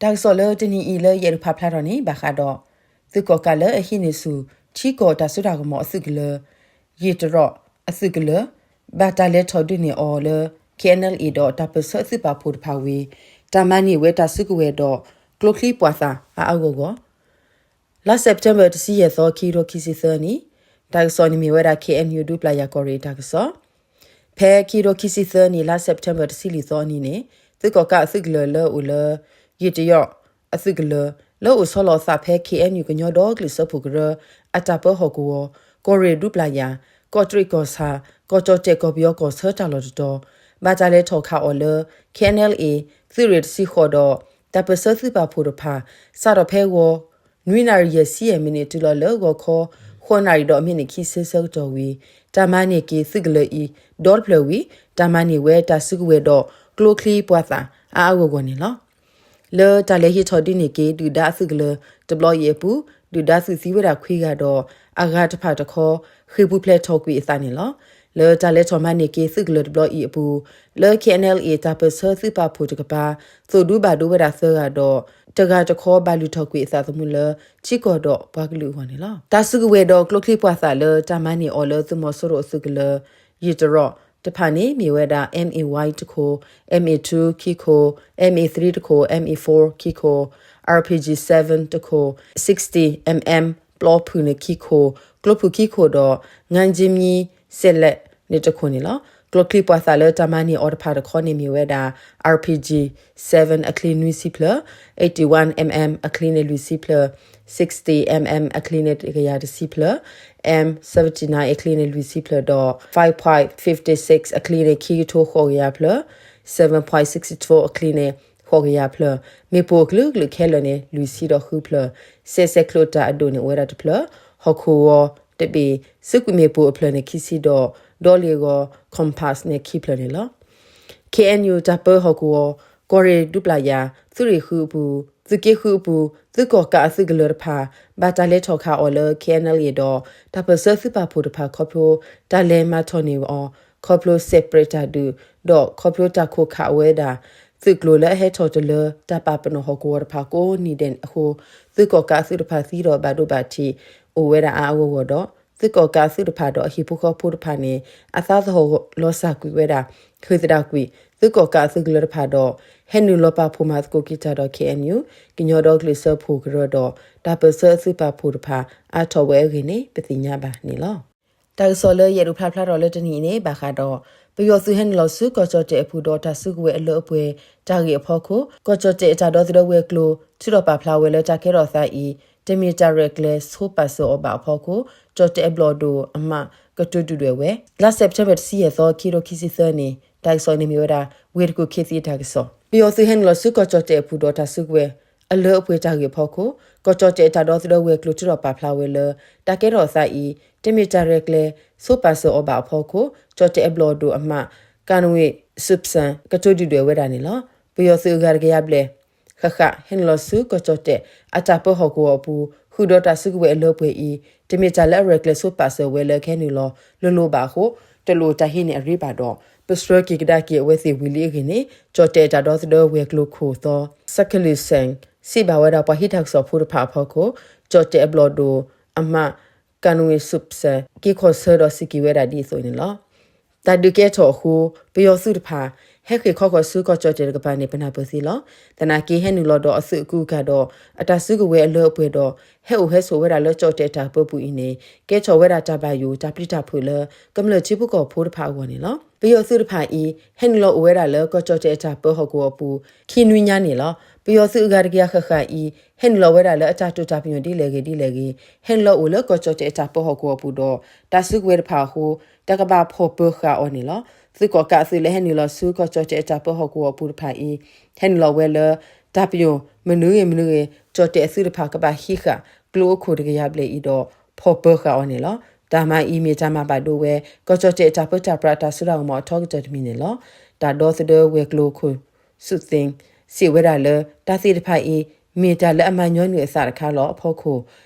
တၢ်ကစီၣ်လၢတနံၤအံၤလၢယအဲၣ်ဒိးဖးဖျါထီၣ်န့ၣ် ဘၣ်ဃးဒီး သုးကီၣ်ကးလၢအဟံးန့ၢ်ဆူၣ် ထံကီၢ်တၢ်စိတၢ်ကမီၤအသုးကလၢၤ ယံာ်တရီးအသုးကလၢၤ ဘၣ်တၢ်လဲၤထီၣ်ဒုးန့ၢ်အီၤလၢ ခ့ၣ်အဲၣ်အၣ်လ်အ့ ဒီးတၢ်ပၢၢ်ဆၢသုးပာ်ဖှိၣ်တဖၣ်ဝံၤ တၢ်မၤန့ၢ်ဝဲတၢ်စုကဝဲၤဒီး ကျိချံပှာ်သၣ်အါအါဂီၢ်ဂီၢ် လါစဲးပထ့ဘၢၣ် တဆံယဲၢ်သီ ခံကထိခံဆံသၢနံၣ်, တၢ်ကစီၣ်န့ၣ်မ့ၢ်ဝဲဒၣ် ခ့ၣ်အဲၣ်ယူၣ် ဒူပျၢ်ယၤကီၢ်ရ့ၣ်တၢ်ကစီၣ်. ဖဲခံကထိခံဆံသၢနံၣ် လါစဲးပထ့ဘၢၣ် တဆံလွံၢ်သီအနံၤန့ၣ် သုးကီၣ်ကးအသုးကလၢၤလၢအအိၣ်လၢ ယံာ်တရီးအသုးကလၢၤ လၢအအိၣ်ဆီလီၤအသးဖဲ ခ့ၣ်အဲၣ်ယူၣ် ကညီဒီကလုာ်စၢဖှိၣ်ကရၢ အတၢ်ပၢဟီၣ်ကဝီၤ, ကီၢ်ရ့ၣ်ဒူပျၢ်ယၤ, ကီးတရံးကီၢ်ဆၣ်, ကီၢ်ကၠီၣ်တဲၣ်ကီၢ်ပယီၤကီၢ်ဆၢတၢ်လီၢ်တတီၤ ဘၣ်တၢ်လဲၤထီၣ်ခးအီၤလၢ ခ့ၣ်အဲၣ်အၣ်လ်အ့ သုးရ့ၣ်တဆံဃိးဒီး တၢ်ပၢၢ်ဆၢသုးပာ်ဖှိၣ်တဖၣ် စးထီၣ်ဖဲဂီၤ နွံနၣ်ရံၣ်ယဲၢ်ဆံယဲၢ်မံးနံး တုၤလီၤလၢဂီၤခီ ဃိးနၣ်ရံၣ်ဒီးမံးနံးခံဆံဆၢကတီၢ်ဝံၤ တၢ်မၤန့ၢ်က့ၤသုးကလၢၤအံၤ ဒီတဖျၢၣ်ဝံၤ တၢ်မၤန့ၢ်ဝဲတၢ်စုကဝဲၤဒီး ကျိချံပှာ်သၣ်အါအါဂီၢ်ဂီၢ်န့ၣ်လီၤ. လၢတၢ်လဲၤဟံးထီၣ်ဒုးန့ၢ်က့ၤ ဒုၣ်ဒါအသုးကလၢၤတဘျီအံၤအပူၤ ဒုၣ်ဒါသုးသံဝဲဒၣ်ခွံဂၤဒီး အဂၤတဖၣ်တခီ ဃ့ၢ်ပူၤဖျဲးထီၣ်ကွံာ်အသးန့ၣ်လီၤ. လၢတၢ်လဲၤထီၣ်မၤန့ၢ်က့ၤသုးကလၢၤတဘျီအံၤအပူၤ လၢ ခ့ၣ်အဲၣ်အၣ်လ်အ့ တၢ်ပၢၢ်ဆၢသုးပာ်ဖှိၣ်တကပၤ သိၣ်ဒူဘၣ်ဒိဝဲဒၣ်သၢဂၤဒီး တဂၤတခီဘၣ်လုၢ်ထီၣ်ကွံာ်အသးသမူလၢ ထံကီၢ်ဒီးပှၤကလုာ်အဂီၢ်န့ၣ်လီၤ. တၢ်စုကဝဲၤဒီးကျိချံပှာ်သၣ်လၢတၢ်မၤန့ၢ်အီၤလၢသုးမီၤစိရိၤအသုးကလၢၤ ယံာ်တရီးတဖၣ်န့ၣ် မ့ၢ်ဝဲဒၣ် M A one တခိၣ်, M A two ခံခိၣ်, M A three တခိၣ်, M A four ခံခိၣ်, R P G seven တခိၣ်, sixty mm ပျီဖုၣ်န့ၣ်ခံခိၣ်, ကျိဖုၣ်ခံခိၣ်ဒီး ငါကၠ့မံစဲးလဲးန့ၣ်တခိၣ်န့ၣ်လီၤ. ကျိချံပှာ်သၣ်လၢတၢ်မၤန့ၢ်အီၤတဖၣ်တခီန့ၣ်မ့ၢ်ဝဲဒၣ် R P G seven အချံနွံဆံဖျၢၣ်, eighty-one mm အချံန့ၣ်လွံၢ်ဆံဖျၢၣ်, sixty mm အချံန့ၣ်တကယၤတဆံဖျၢၣ်, M seventy-nine အချံန့ၣ်လွံၢ်ဆံဖျၢၣ်ဒီး five point fifty-six အချံန့ၣ်ခံကထိဃိးကယၤဖျၢၣ်, seven point sixty-four အချံန့ၣ် ဃိးကယၤဖျၢၣ်, မ့ၣ်ပိၢ်အကလုာ်ကလုာ်ခဲလၢာ်န့ၣ် လွံၢ်ဆံဒီးဃုဖျၢၣ်, စဲးစဲးချိးတၢ်အဒိၣ်န့ၣ်အိၣ်ဝဲဒၣ်တဖျၢၣ်, ဟီၣ်ခိၣ်ဂီၤတဘ့ၣ်, စူးကွံာ်မ့ၣ်ပိၢ်အဖျၢၣ်န့ၣ်ခံဆံဒီး ဒီလ့ၣ်ဂီၤ compass န့ၣ်ခံဖျၢၣ်န့ၣ်လီၤ. K N U တၢ်ပၢဟီၣ်ကဝီၤ ကီၢ်ရ့ၣ်ဒူပျၢ်ယၤ သုးရ့ၣ်ဃုအပူၤ သုးက့ဃုအပူၤ သုးကီၣ်ကးအသုးကလၢၤတဖၣ် ဘၣ်တၢ်လဲၤထီၣ်ခးအီၤလၢ K N L A ဒီး တၢ်ပၢၢ်ဆၢသုးပာ်ဖှိၣ်တဖၣ်ခီဖျိ တၢ်လဲၤမၤထီၣ်န့ၢ်အီၤ ခီဖျိစဲးပြဲးတၢ်ဒုး ဒီးခီဖျိတၢ်ခိၣ်ခးဝဲဒၣ် သုးကျိၤလၢအဟဲထီၣ်တလၢ တၢ်ပာ်ပနီၣ်ဟီၣ်ကဝီၤတဖၣ်ကိးနံၤဒဲးအဃိ သုးကီၣ်ကးအသုးတဖၣ်သံဒီးဘၣ်ဒိဘၣ်ထံး အိၣ်ဝဲဒၣ်အါအါဂီၢ်ဂီၢ်ဒီး သုးကီၣ်ကးအသုးတဖၣ်ဒီးအဟံၣ်ဖိဃီဖိတဖၣ်န့ၣ် အသးသဟီၣ်လီၤစၢ်ကွံာ်ဝဲဒၣ် ဃ့ၢ်သဒၣ်ကွံာ် သုးကီၣ်ကးအသုးကလၢၤတဖၣ်ဒီး ဟဲနုာ်လီၤပာ်ဖှိၣ်မၤသကိးက့ၤတၢ်ဒီး K N U ကညီဒီကလုာ်စၢဖှိၣ်ကရၢဒီး တၢ်ပၢၢ်ဆၢအသုးပာ်ဖှိၣ်တဖၣ် အါထီၣ်ဝဲအဂ့ၢ်န့ၣ် ပသ့ၣ်ညါဘၣ်န့ၣ်လီၤ. တၢ်ကစီၣ်လၢယအဲၣ်ဒိးဖျါဖျါထီၣ်လၢတနံၤအံၤန့ၣ် ဘၣ်ဃးဒီး ပယီၤသုးဟဲနုာ်လီၤဆူကီၢ်ကၠီၣ်တဲၣ်အပူၤဒီးတၢ်စုကဝဲၤအလၢအပှဲၤတၢ်ဂ့ၢ်အဖီခိၣ် ကီၢ်ကၠီၣ်တဲၣ်အတၢ်ဒီသဒၢဝဲၤကျိၤ ထုးထီၣ်ပာ်ဖျါဝဲလၢတၢ်ကဲထီၣ်သးအံၤ တမ့ၢ်တၢ်ရဲၣ်ကျဲၤဆိပာ်စၢၤအီၤဘၣ်အဖီခိၣ် ကၠီၣ်တဲၣ်အဘျီၣ်ဒိၣ်အမး ကတိၤဒုးဒွဲၣ်ဝဲ လါစဲးပထ့ဘၢၣ် တဆံယဲၢ်သီ ခံကထိခံဆံသၢနံၣ် တၢ်ကစီၣ်န့ၣ်မ့ၢ်ဝဲဒၣ် ဝ့ၢ်တကူၣ်ခ့သံအတၢ်ကစီၣ်. ပယီၤသုးဟဲနုာ်လီၤဆူကီၢ်ကၠီၣ်တဲၣ်အပူၤဒီးတၢ်စုကဝဲၤ အလၢအပှဲၤတၢ်ဂ့ၢ်အဖီခိၣ် ကီၢ်ကၠီၣ်တဲၣ်အတၢ်ဒီသဒၢဝဲၤကျိၤထုးထီၣ်ပာ်ဖျါဝဲလၢ တၢ်ကဲထီၣ်သးအံၤ တမ့ၢ်တၢ်ရဲၣ်ကျဲၤဆိပာ်စၢၤအီၤဘၣ်အဖီခိၣ် ကၠီၣ်တဲၣ်အဘျီၣ်ဒိၣ်အမး ကၣ်နဝ့ၣ်စူးစၣ် ကတိၤဒုးဒွဲၣ်ဝဲဒၣ်န့ၣ်လီၤ. ပယီၤသုးအဂၤတကယၤဘျဲၣ် ဃၣ်ဃၣ် ဟဲနုာ်လီၤဆူကီၢ်ကၠီၣ်တဲၣ် အတၢ်ပၢဟီၣ်ကဝီၤအပူၤ ဃုာ်ဒီးတၢ်စုကဝဲၤအလၢအပှဲၤအံၤ တမ့ၢ်တၢ်လၢအရဲၣ်ကျဲၤဆိပာ်စၢၤဝဲလၢကဟဲနုာ်လီၤလိၤလိၤဘၣ်အဃိ တလိၣ်တၢ်ဟံးန့ၢ်အရ့ဘၣ်ဒီး ပဆှၢက့ၤကဒါက့ၤအဝဲသ့ၣ်ဝံၤလံအဂ့ၢ်န့ၣ် ကၠီၣ်တဲၣ်အတၢ်ဒီသဒၢဝဲၤကျိၤခိၣ်သီ စကလုၢ်စဲၣ် စံးဘၣ်ဝဲဒၣ်ပှၤဟံးတၢ်ကစီၣ်ဖိတဖၣ်အဖီခိၣ် ကၠီၣ်တဲၣ်အဘျီၣ်ဒိၣ်အမး ကၣ်နဝ့ၣ်စူးစၣ် က့ၤခီၣ်ဆၢဒီးစံးက့ၤဝဲဒၣ်ဒ်အသိးန့ၣ်လီၤ. တၢ်ဒုးကဲထီၣ်အဃိ ပယီၤသုးတဖၣ် ဟဲဃ့ၢ်ခီဃီၤဆူကီၢ်ကၠီၣ်တဲၣ်တကပၤန့ၣ် ပနၢ်ပၢၢ်သ့လီၤ. သနာ်က့ဟဲနုာ်လီၤဒီးအသုးအကူအကၤဒီး အတၢ်စုကဝဲၤအလၢအပှဲၤဒီး ဟဲအိၣ်ဟဲဆိးဝဲဒၣ်လၢကၠီၣ်တဲၣ်တၢ်ပၢပူၤအံၤန့ၣ် ကဲထီၣ်ဝဲဒၣ်တၢ်ဘၣ်ယိၣ်တၢ်ပျံၤတၢ်ဖုးလၢ ကမျၢၢ်ထံဖိကီၢ်ဖိတဖၣ်အဂီၢ်န့ၣ်လီၤ. ပယီၤသုးတဖၣ်အံၤ ဟဲနုာ်လီၤအိၣ်ဝဲဒၣ်လၢကီၢ်ကၠီၣ်တဲၣ်အတၢ်ပၢဟီၣ်ကဝီၤအပူၤ ခံနွံညါန့ၣ်လီၤ. ပယီၤသုးအဂၤတကယၤဃၣ်ဃၣ်အံၤ ဟဲနုာ်လီၤဝဲဒၣ်လၢအတၢ်တိာ်တၢ်ပညိၣ်ဒ်လဲၣ်ဂ့ၤဒ်လဲၣ်ဂ့ၤ ဟဲနုာ်လီၤအိၣ်လၢကီၢ်ကၠီၣ်တဲၣ်အတၢ်ပၢဟီၣ်ကဝီၤအပူၤဒီး တၢ်စုကဝဲၤတဖၣ်အဃိ တၢ်ကဘၣ်ဖီၣ်ပၢၤဃာ်အီၤန့ၣ်လီၤ. သုးကီၣ်ကးအသုးလၢဟဲနုာ်လီၤဆူကီၢ်ကၠီၣ်တဲၣ်အတၢ်ပၢဟီၣ်ကဝီၤအပူၤတဖၣ်အံၤ ဟဲနုာ်လီၤဝဲလၢ တၢ်ပညိၣ်မနုၤဂ့ၤမနုၤဂ့ၤ ကၠီၣ်တဲၣ်အသုးတဖၣ်ကဘၣ်ဟံးဃာ်ကျိအခိၣ်တကယၤဘျဲၣ်အံၤဒီး ဖီၣ်ပၢၤဃာ်အီၤန့ၣ်လီၤ. တၢ်မၤအံၤမ့ၢ်တၢ်မၤဘၣ်ဒိဝဲ ကီၢ်ကၠီၣ်တဲၣ်အတၢ်ပၢတၢ်ပြးအတၢ်စိတၢ်ကမီၤအထီကတၢၢ်တမံၤန့ၣ်လီၤ. တၢ်ဒီသဒၢဝဲၤကျိၤခိၣ် စူးသ့ စံးဝဲဒၣ်လၢ တၢ်သ့ၣ်တဖၣ်အံၤ မ့ၢ်တၢ်လၢအမၤညီနုၢ်အသးတခါလီၤ. အဖီခိၣ်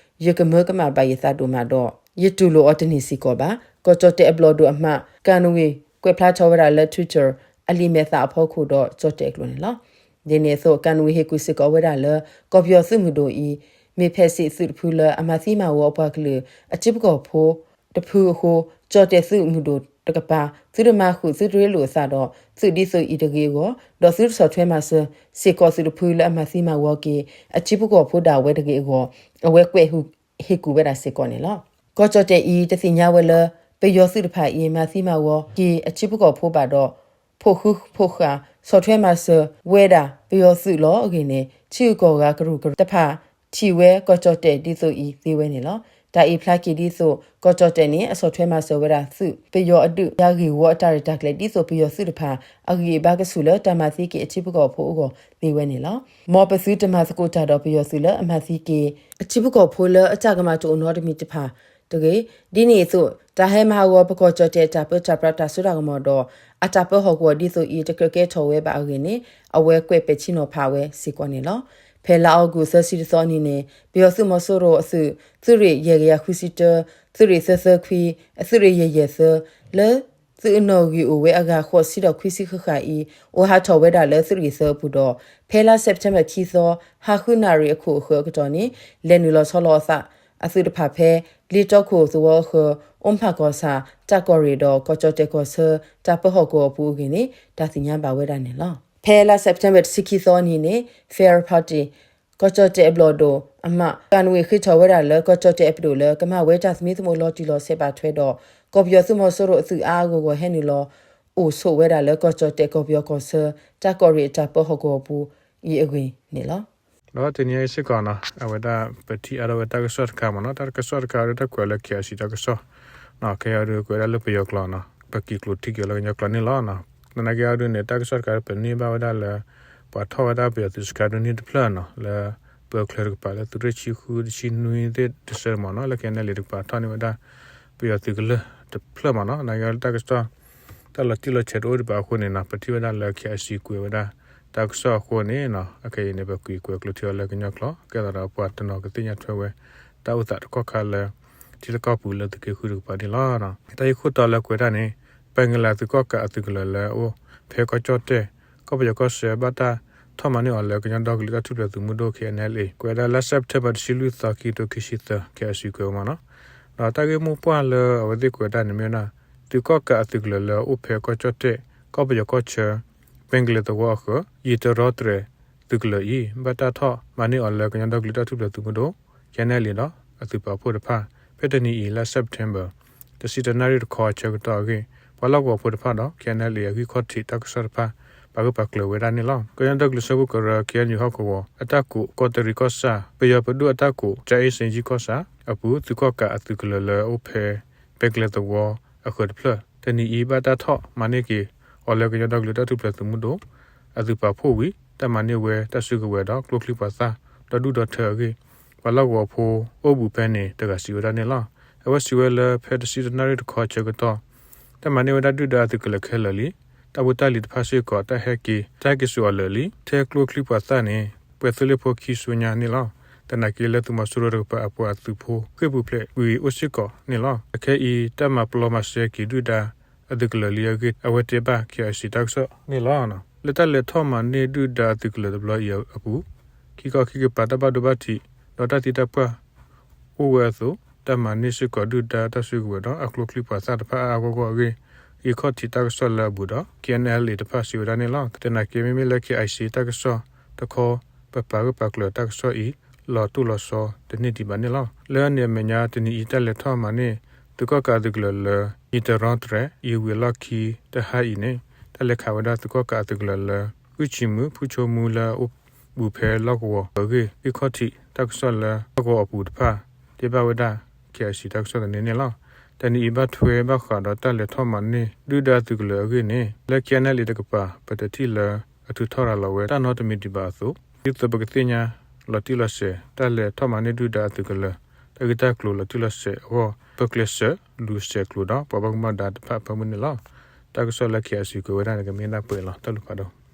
ယကမၢကမၣ်ဘၣ်ယသးဒိၣ်မးဒီး ယတူၢ်လိာ်အီၤတန့ၢ်စ့ၢ်ကီးဘၣ်. ကီၢ်ကၠီၣ်တဲၣ်အဘျီၣ်ဒိၣ်အမး ကၣ်နဝ့ၣ် ကွဲးဖျါထီၣ်ဝဲဒၣ်လၢ Twitter အလံာ်မဲာ်သးအဖီခိၣ်ဒီး ကၠီၣ်တဲၣ်အကျိာ်န့ၣ်လီၤ. ဒ်န့ၣ်အသိး ကနဝံၤဟ့ၣ်ကူၣ်စ့ၢ်ကီးဝဲဒၣ်လၢ ကီၢ်ပယီၤသုးမုၢ်ဒိၣ်အံၤ မ့ၢ်ဖဲးစံးသုးတဖုလၢအမၤသံမၤဝီအပှၤကလုာ် အထံပကီၢ်ဖိတဖုအဃိ ကၠီၣ်တဲၣ်သုးမုၢ်ဒိၣ်တကပၤ သုတမၤဃုာ်သုတရ့လိာ်အသးဒီး သုးဒ်သိးအံၤတဂ့ၤအဂီၢ် ဒီးသုတဆီၣ်ထွဲမၤစၢၤစ့ၢ်ကီးသုးတဖုလၢအမၤသံမၤဝီက့ၤ အထံပကီၢ်ဖိဒၣ်ဝဲတဂ့ၤအဂီၢ် အဝဲကွဲးဟ့ၣ်ကူၣ်ဝဲဒၣ်စ့ၢ်ကီးန့ၣ်လီၤ. ကီၢ်ကၠီၣ်တဲၣ်အံၤ တသ့ၣ်ညါဝဲလၢ ပယီၤသုးတဖၣ်အံၤ မၤသံမၤဝီက့ၤအထံပကီၢ်ဖိဘၣ်ဒီး ဖိးဃူဖိးဃာ် ဆီၣ်ထွဲမၤစၢၤဝဲဒၣ် ပယီၤသုးလီၤအဂ့ၢ်န့ၣ် ထံဂုၤကီၢ်ဂၤကရူၢ်ကရၢတဖၣ် ထံၣ်ဝဲကီၢ်ကၠီၣ်တဲၣ်ဒ်သိးအံၤသ့ဝဲန့ၣ်လီၤ. တၢ်အံၤဖျါက့ၤဒ်သိး ကီၢ်ကၠီၣ်တဲၣ်န့ၣ် အဆီၣ်ထွဲမၤစၢၤဝဲဒၣ်သုးပယီၤအဒုး တၢ်ဂ့ၢ်ဝီအတၢ်ရဲၣ်တၢ်ကျဲၤဒ်သိးပယီၤသုးတဖၣ် အဂံၢ်အဘါကဆူၣ်လၢတၢ်မၤသံက့ၤအထံပကီၢ်ဖိအဂီၢ်သ့ဝဲန့ၣ်လီၤ. မ်ပသုတမၤသကိးတၢ်ဒီးပယီၤသုးလၢအမၤသံက့ၤ အထံပကီၢ်ဖိလၢအတၢ်ကမၣ်တအိၣ်နီတမံၤတဖၣ်တဂ့ၤ. ဒ်န့ၣ်အသိး တၢ်ဟဲမၤဟးဂီၤပကီၢ်ကၠီၣ်တဲၣ်တၢ်ပၢတၢ်ပြးတၢ်စိတၢ်ကမီၤဒီး အတၢ်ပၢဟီၣ်ကဝီၤဒ်သိးအံၤ တကြၢးကဲထီၣ်ဝဲဘၣ်အဂ့ၢ်န့ၣ် အဝဲကွဲးပဲာ်ထံနီၤဖးဝဲစ့ၢ်ကီးန့ၣ်လီၤ. ဖဲလါအီကူးသၢဆံတသီအနံၤန့ၣ် ပယီၤသုးမီၤစိရိၤအသုး သုးရ့ၣ်ယဲၢ်ကယၤဃုဆံတၢ သုးရ့ၣ်သၢသၢခွံ အသုးရ့ၣ်ယဲၢ်ယဲၢ်သၢ လၢ သုးအနီၣ်ဂံၢ်အိၣ်ဝဲအဂၤဃိးဆံဒီးခွံဆံဃၣ်ဃၣ်အံၤ အိၣ်ဟးထီၣ်ဝဲဒၣ်လၢသုးရ့ၣ်သၢအပူၤဒီး ဖဲလါစဲးပထ့ဘၢၣ်ခံသီ ဟါဃုနၣ်ရံၣ်အခိၣ်အဃၢၤအကတီၢ်န့ၣ် လဲၤနုာ်လီၤဆီလီၤအသးအသုးတဖၣ်ဖဲ လ့တီခိၣ်သဝီအဃၢၤ အိၣ်ဖးကီၢ်ဆၣ် တၢ်ကီၢ်ရ့ၣ်ဒီး ကီၢ်ကၠီၣ်တဲၣ်ကီၢ်ဆၢ တၢ်ပၢဟီၣ်ကဝီၤအပူၤအဂ့ၢ်န့ၣ် တၢ်သ့ၣ်ညါဘၣ်ဝဲဒၣ်န့ၣ်လီၤ. ဖဲလါစဲးပထ့ဘၢၣ်တဆံခံသီအနံၤန့ၣ် Federal Party ကီၢ်ကၠီၣ်တဲၣ်အဘျီၣ်ဒိၣ်အမး ကနဝံၤဃ့ထီၣ်ဝဲဒၣ်လၢ ကီၢ်ကၠီၣ်တဲၣ်အပဒိၣ်လၢ ကမၤဝဲတၢ်သမံသမိးလီၤတံၢ်လီၤဆဲးဘၣ်ထွဲဒီး ကီၢ်ပယီၤသုးမီၤစိရိၤအသုးအါအါဂီၢ်ဂီၢ်ဟဲနုာ်လီၤ အိၣ်ဆိးဝဲဒၣ်လၢ ကီၢ်ကၠီၣ်တဲၣ်ကီၢ်ပယီၤကီၢ်ဆၢ တၢ်ကီၢ်ရ့ၣ်အတၢ်ပၢဟီၣ်ကဝီၤပူၤအံၤအဂ့ၢ်န့ၣ်လီၤ. ဒီးတနံၤအံၤစ့ၢ်ကီးနီၤ အဝဲဒၣ်ပထံၣ်အါထီၣ်ဝဲတၢ်ကစီၣ်တခါမ့ၢ်နီၤ တၢ်ကစီၣ်တခါဒီးတၢ်ကွဲးလၢ KIC တၢ်ကစီၣ် ခဲအံၤဒုးကွဲးဒၣ်လၢပယီၤကျိာ်နီၤ ပက့ၤကျိာ်ထံက့ၤလၢကညီကျိာ်န့ၣ်လီၤ. သနာ်က့အံၤဒုးန့ၣ် တၢ်ကစီၣ်တခါဒီးပန့ၢ်ဘၣ်ဝဲဒၣ်လၢ ပှၤထီၣ်ဝဲဒၣ်ပယီၤသုးစခါဒုးန့ၣ်တဖျၢၣ်နီၤ လၢပၢၤချၢတကပၤလၢသုးရ့ၣ်ဆံဃု တဆံနွံသ့ၣ်တဆၢမ့ၢ်နီၤ လၢ KNLA တကပၤထီၣ်န့ၢ်ဝဲဒၣ် ပယီၤသုးကလၢၢ်တဖျၢၣ်မ့ၢ်နီၤ သနာ်က့အံၤတၢ်ကစီၣ် တၢ်လီၤတံၢ်လီၤဆဲးတအိၣ်ဒံးဘၣ်အဃိန့ၣ်နီၤ ပထံၣ်ဝဲဒၣ်လၢ KIC ကွဲးဝဲဒၣ် တၢ်ကစီၣ်အဃိန့ၣ်နီၤ အခဲအံၤန့ၣ် ပက့ၤကွဲးကျိာ်ထံအီၤလၢကညီကျိာ် ကဲသးဒီးပှၤတနီၤကသ့ၣ်ညါထွဲဝဲ တၢ်အိၣ်သးတကီၢ်ခါလၢ ထံလၢကီၢ်ပူၤလၢသုးက့ဃုတကပၤန့ၣ်လီၤ. တၢ်ဂ့ၢ်ခိၣ်တီလၢကွဲးတၢ်န့ၣ် ပှၤကညီသုးကီၢ်ကးအသုးကလၢၤလၢအအိၣ်ဖဲကီၢ်ကၠီၣ်တဲၣ် ကီၢ်ပယီၤကီၢ်ဆၢ ဘၣ်တၢ်ထီၣ်မၤန့ၢ်အီၤလၢကညီဒီကလုာ်တၢ်ထူၣ်ဖျဲးသုးမုၢ်ဒိၣ် KNLA ကွဲးဒၣ်လါစဲးပထ့ဘၢၣ်တဆံလွံၢ်သီ ခံကထိခံဆံသၢ KIC ကွဲးဝဲမ့ၢ်နီၤ ဒီးတၢ်ဂ့ၢ်မိၢ်ပှၢ်လၢအဝဲသ့ၣ်ကွဲးတၢ်န့ၣ်မ့ၢ်ဝဲဒၣ် သုးကီၣ်ကးအသုးကလၢၤလၢအအိၣ်ဖဲကီၢ်ကၠီၣ်တဲၣ် ကီၢ်ပယီၤကီၢ်ဆၢ ပဲကလဲၤသဝီအဃၢၤ ယံာ်တရီတြဲၤသုးကလၢၤအံၤ ဘၣ်တၢ်ထီၣ်မၤန့ၢ်အီၤလၢကညီဒီကလုာ်တၢ်ထူၣ်ဖျဲးသုးမုၢ်ဒိၣ် KNLA ဒီးအသုးပာ်ဖှိၣ်တဖၣ် ဖဲတနံၤအံၤ လါစဲးပထ့ဘၢၣ် တဆံတၢနၣ်ရံၣ်တခီအဆၢကတီၢ်အဂ့ၢ် ပှၤလီၢ်ကဝီၤဖိတဖၣ်ဒီး KNLA အဂံၢ်ခီၣ်ထံးတၢ်ကစီၣ်တဖၣ် ပာ်ဂၢၢ်ပာ်ကျၢၤဝဲဒၣ်န့ၣ်လီၤ. ကညီဒီကလုာ်စၢဖှိၣ်ကရၢ KNU ဟီၣ်ကဝီၤ အတၢ်ကိးကီးတရံးကီၢ်ဆၣ် ပယီၤပဒိၣ်အတၢ်ကိး ကၠၤအ့စ့ကၠံကီၢ်ဆၣ်အပူၤ သုးကီၣ်ကးအသုးကလၢၤလၢအအိၣ်ဖဲ ပဲကလဲၤသဝီအဃၢၤတဖျၢၣ် တနံၤအံၤဘၣ်တၢ်ထီၣ်မၤန့ၢ်က့ၤအီၤလၢကညီဒီကလုာ်တၢ်ထူၣ်ဖျဲးသုးမုၢ်ဒိၣ် အသုးပာ်ဖှိၣ်ဝံၤ တၢ်မၤန့ၢ်ဝဲတၢ်စုကဝဲၤဒီးကျိချံပှၤသၣ် ဒီဒူၣ်ဒီထၢအဂ့ၢ် ပှၤလီၢ်ကဝီၤဖိအိၣ်ဘူးဖဲန့ၣ်တဂၤစံးဝဲဒၣ်န့ၣ်လီၤ. အဝဲစံးဝဲလၢဖဲတဆံတၢနၣ်ရံၣ်တခီအဆၢကတီၢ် တၢ်မၤန့ၢ်ဝဲဒၣ်ဒုၣ်ဒါအသုးကလၢၤခဲလၢာ်လံ. တၢ်ဖိတၢ်လံၤတဖၣ်စ့ၢ်ကီး တၢ်ဟဲက့ၤ တၢ်ဟဲက့ၤဆူးအီၤလၢာ်လံ. ထဲကျိချံပှၤသၣ်န့ၣ် ပှဲၤသုးလ့ၣ်ဖိခံဆူညါန့ၣ်လီၤ. သနာ်က့လၢသုးမီၤစိရိၤတကပၤအပှၤအသုးဖိ ဃ့ၢ်ပူၤဖျဲးဝံၤအိၣ်စ့ၢ်ကီးန့ၣ်လီၤ. အခဲအံၤ တၢ်မၤပျီမၤစဲက့ၤဒုၣ်ဒါအသုးကလၢၤလံအဂ့ၢ် အဝဲတဲဘၣ် KIC တၢ်ကစီၣ်န့ၣ်လီၤ. လၢတၢ်လဲၤထီၣ်မၤန့ၢ်ဒုၣ်ဒါအသုးကလၢၤတဘျီအံၤအပူၤ ခံခီခံကပၤတၢ်ဘၣ်ဒိဘၣ်ထံး ဒီးတၢ်သံတၢ်ပှၢ် အိၣ်ဝဲအသိး တၢ်မၤန့ၢ်စ့ၢ်ကီးဒုၣ်ဒါတၢ်စုကဝဲၤဒီးအကျိချံပှၤသၣ်တဖၣ်အါအါဂီၢ်ဂီၢ်အဂ့ၢ် ဂံၢ်ခီၣ်ထံးတၢ်ကစီၣ်လၢအဘူးဒီး KNLA တဖၣ်စံးဝဲဒၣ်န့ၣ်လီၤ. သနာ်က့မ့မ့ၢ်လၢ KIC တၢ်ကစီၣ်တခီ ပပာ်ဂၢၢ်ပာ်ကျၢၤတၢ်ကစီၣ်အံၤ လီၤတိၢ်လီၤဆီတန့ၢ်ဒံးဘၣ်န့ၣ်လီၤ. လၢန့ၣ်အမဲာ်ညါတနံၤအံၤ တၢ်လဲၤထီၣ်မၤန့ၢ် သုးကီၣ်ကးအသုးကလၢၤလၢ ယံာ်တရီတြဲၤ ယံာ်ဝံၤအလီၢ်ခံတဟါအံၤန့ၣ် တၢ်လဲၤခးဝဲဒၣ်သုးကီၣ်ကးအသုးကလၢၤလၢ ဂုၢ်ဆံးမုၢ် ဖုဆိမူလၢအအိၣ်ဘူးဖဲလီၢ်ကဝီၤအဂ့ၢ် ဂံၢ်ခီၣ်ထံးတၢ်ကစီၣ်လၢလီၢ်ကဝီၤအပူၤတဖၣ် တဲဘၣ်ဝဲဒၣ် KIC တၢ်ကစီၣ်သန့န့ၣ်လီၤ. တနံၤအံၤဘၣ်ထွဲဘၣ်ဃးဒီးတၢ်လဲၤထီၣ်မၤန့ၢ်ဒုၣ်ဒါသုးကလၢၤအဂ့ၢ်န့ၣ် လၢ KNLA တကပၤ ပတထံၣ်လၢအထုးထီၣ်ရၤလီၤဝဲတၢ်နီတမံၤဒံးဘၣ်အသိး ဒ်သိးပကသ့ၣ်ညါလီၤတံၢ်လီၤဆဲး တၢ်လဲၤထီၣ်မၤန့ၢ်ဒုၣ်ဒါအသုးကလၢၤ တၢ်ဂ့ၢ်တၢ်ကျိၤလီၤတံၢ်လီၤဆဲးအဂီၢ် ပကျဲးစၢးလူၤဆဲးကျိးဒီးပှၤဘၣ်မူဘၣ်ဒါတဖၣ်အဖၢမုၢ်န့ၣ်လီၤ. တၢ်ကစီၣ်လၢ KIC ကွဲးဝဲဒၣ်န့ၣ် ကမ့ၢ်ဒၣ်ပှဲၤလီၤ. တၢ်ဘျုးဖးဒိၣ်.